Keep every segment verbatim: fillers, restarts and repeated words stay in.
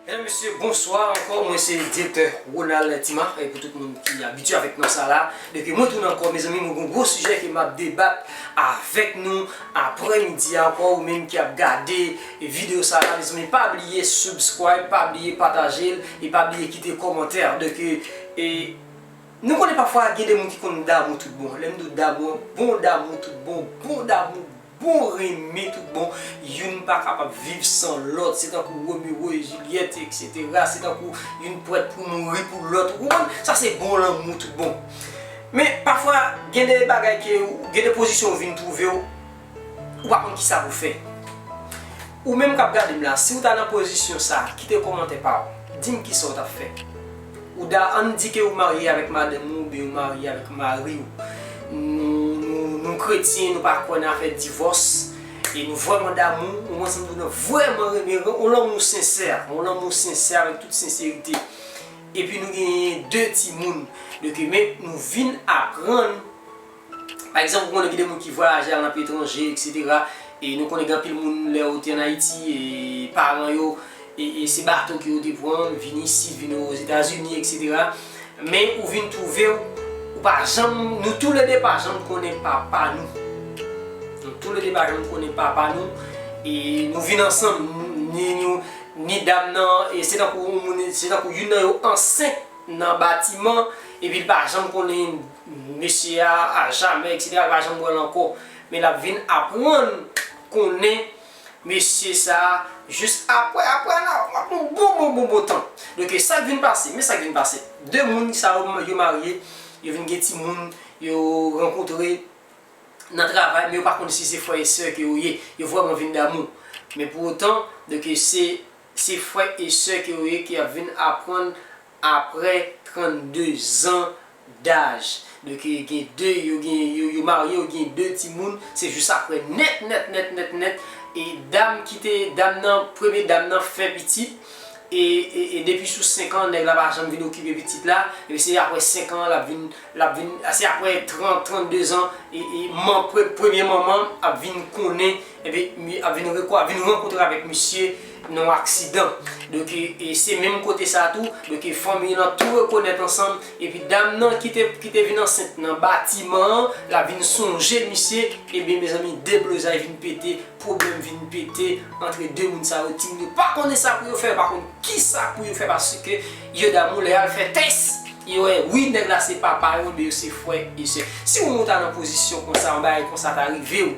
Medam, mesye, bonswa ankò. Mwen se direktè Ronald Tima. E pou tout moun ki abitye avèk non sa la, depi mwen tounen ankò, mezanmi, mwen gen yon gwo sijè ke m ap debat avèk nou aprè midi a ankò. Ou menm ki ap gade videyo sa la, mezanmi, pa bliye subscribe, pa bliye pataje l, e pa bliye kite kòmantè. Donk, e, nou konnen pafwa gen de moun ki konn damou tout bon. Lè m di w damou, bon damou tout bon, bon damou, bon renmen tout bon, youn pa kapab viv san lòt. Se tankou Romeo e Jilyèt, etsetera. Se tankou youn prèt pou mouri pou lòt. Ou konprann? Sa se bon lanmou tout bon. Men pafwa, gen de bagay ke, gen de pozisyon ou vin twouve w, ou pa konn kisa pou fè. Ou menm k ap gade m la, si w ta nan pozisyon sa, kite kòmantè pa w. Di m kisa w t ap fè. Ou da, ann di ke ou marye avèk madanm ou oubyen ou marye avèk mari w. Nou, nou, nou kretyen, nou pa kwè nan afè divòs. E nou vrèman damou, ou ansanm nou vrèman renmen, yon lanmou sensè, yon lanmou sensè avèk tout senserite. Epi nou genyen de timoun. Donk, men nou vin aprann Pa egzanp, ou konnen gen de moun ki vwayaje al nan peyi etranje, etsetera. E nou konnen gen anpil moun, lè yo te ann Ayiti, e paran yo, e, e se bato ke yo te pran, vin isit, vin Ozetazini, etsetera. Men ou vin twouve w, ou pa janm, nou toulede pa janm konnen papa nou. Nou toulede pa janm konnen papa nou. E nou vin ansanm, ni nou, ni dam nan, e se tankou yon moun, se tankou youn nan yo ansent nan batiman, epi l pa janm konnen mesye a, a jamè, etsetera, l pa janm wè l ankò. Men l ap vin aprann konnen mesye sa a jis aprè, aprè la, ap yon bon, bon, bon, bon tan. Donk, sa k vin pase, men sa k vin pase. De moun sa yo, yo marye, yo vin gen timoun, yo rankontre nan travay, men yo pa konn si se frè e sè ke yo ye. Yo vrèman vin damou. Men pou otan, donk, se, se frè e sè ke yo ye ki ap vin aprann aprè trannde zan daj. Donk, gen de, yo gen, yo, yo marye, yo gen de timoun, se jis aprè nèt, nèt, nèt, nèt, nèt, e dam ki te, dam nan, premye dam nan fè pitit, e, e, e depi sou senk an, nèg la pa janm vin okipe pitit la, epi se aprè senk an, l ap vin, l ap vin, se aprè trant, trannde zan, e, e man-, pre-, premye manman ap vin konnen, epi mi-, ap vin reko-, ap vin rankontre avèk misye nan yon aksidan. Donk, e, e se menm kote sa tou, donk, e fanmi lan tou rekonèt ansanm, epi dam nan ki te, ki te vin ansent nan batiman an, l ap vin sonje misye, ebyen, mezanmi, deblozay vin pete, pwoblèm vin pete antre de moun sa yo. Timoun yo pa konnen sa pou yo fè, yo pa konn kisa pou yo fè, paske yo damou, lè y al fè tès, yo wè, wi, nèg la se papa yo, men yo se frè e sè. Si ou menm ou ta nan pozisyon konsa, yon bagay konsa ta rive w,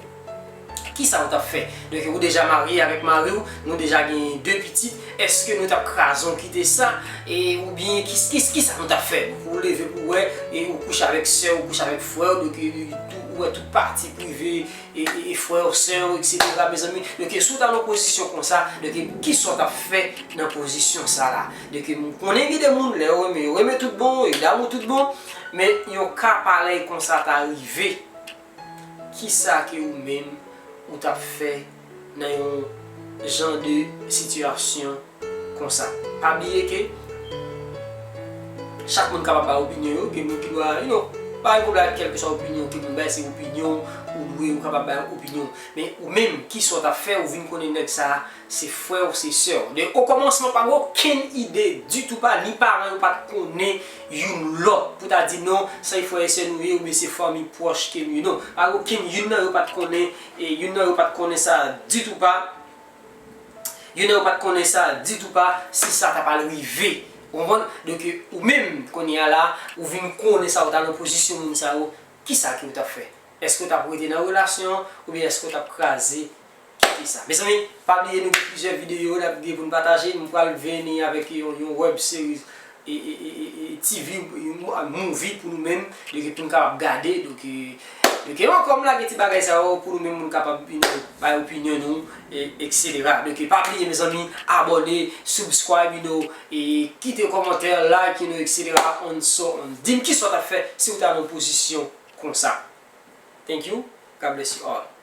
kisa ou t ap fè? Donk, ou deja marye avèk mari w, nou deja gen de pitit, èske nou t ap kraze w kite sa? E, oubyen, ki, ki, kisa nou t ap fè? Donk, ou leve pou w wè, e ou kouche avèk sè w, ou kouche avèk frè w, donk, e, tou, ou wè tout pati prive, e, e, e frè w, sè w, etsetera, mezanmi. Donk, si w ta nan pozisyon konsa, donk, kisa w t ap fè nan pozisyon sa la? Donk, m konnen gen de moun, lè yo renmen, yo renmen tout bon, yo damou tout bon, men yon ka parèy konsa ta rive. Kisa ke ou menm ou t ap fè nan yon jan de sitiyasyon konsa? Pa bliye ke chak moun kapab bay opinyon yo, gen moun ki dwa, you know, pa gen pwoblèm ak kèlkeswa opinyon ke moun bay, se opinyon ou dwe, ou kapab bay opinyon. Men ou menm, kisa w t ap fè, ou vin konnen nèg sa a, se frè w, se sè w. De okòmansman, pa gen okenn ide ditou pa, ni paran yo pa t konnen youn lòt pou ta di non, se frè e sè nou ye, oubyen se fanmi pwòch ke nou ye. Non, pa gen okenn youn nan yo pa t konnen, e youn nan yo pa t konnen sa ditou pa. Youn nan yo pa t konnen sa ditou pa, si sa ta pral rive. Ou konprann? Donk, ou menm, kounye a la, ou vin konnen sa, ou ta nan pozisyon moun sa yo, kisa ke ou t ap fè? Èske w t ap rete nan relasyon an, oubyen èske w t ap kraze kite sa? Mezanmi, pa bliye nou gen plizyè videyo n ap gen pou n pataje. Nou pral vini avèk yon, yon web series e, e, e, e, e T V, yon mo-, movie pou nou menm, donk, pou nou kapab gade. Donk, e, donk, e ankò m lage ti bagay sa yo pou nou menm, pou nou kapab, you know, bay opinyon nou, e, etsetera. Donk, e pa bliye, mezanmi, abòne, subscribe, you know, e kite kòmantè, like, you know, etsetera, and so on. Di m kisa w t ap fè si w ta nan pozisyon konsa. Thank you. God bless you all.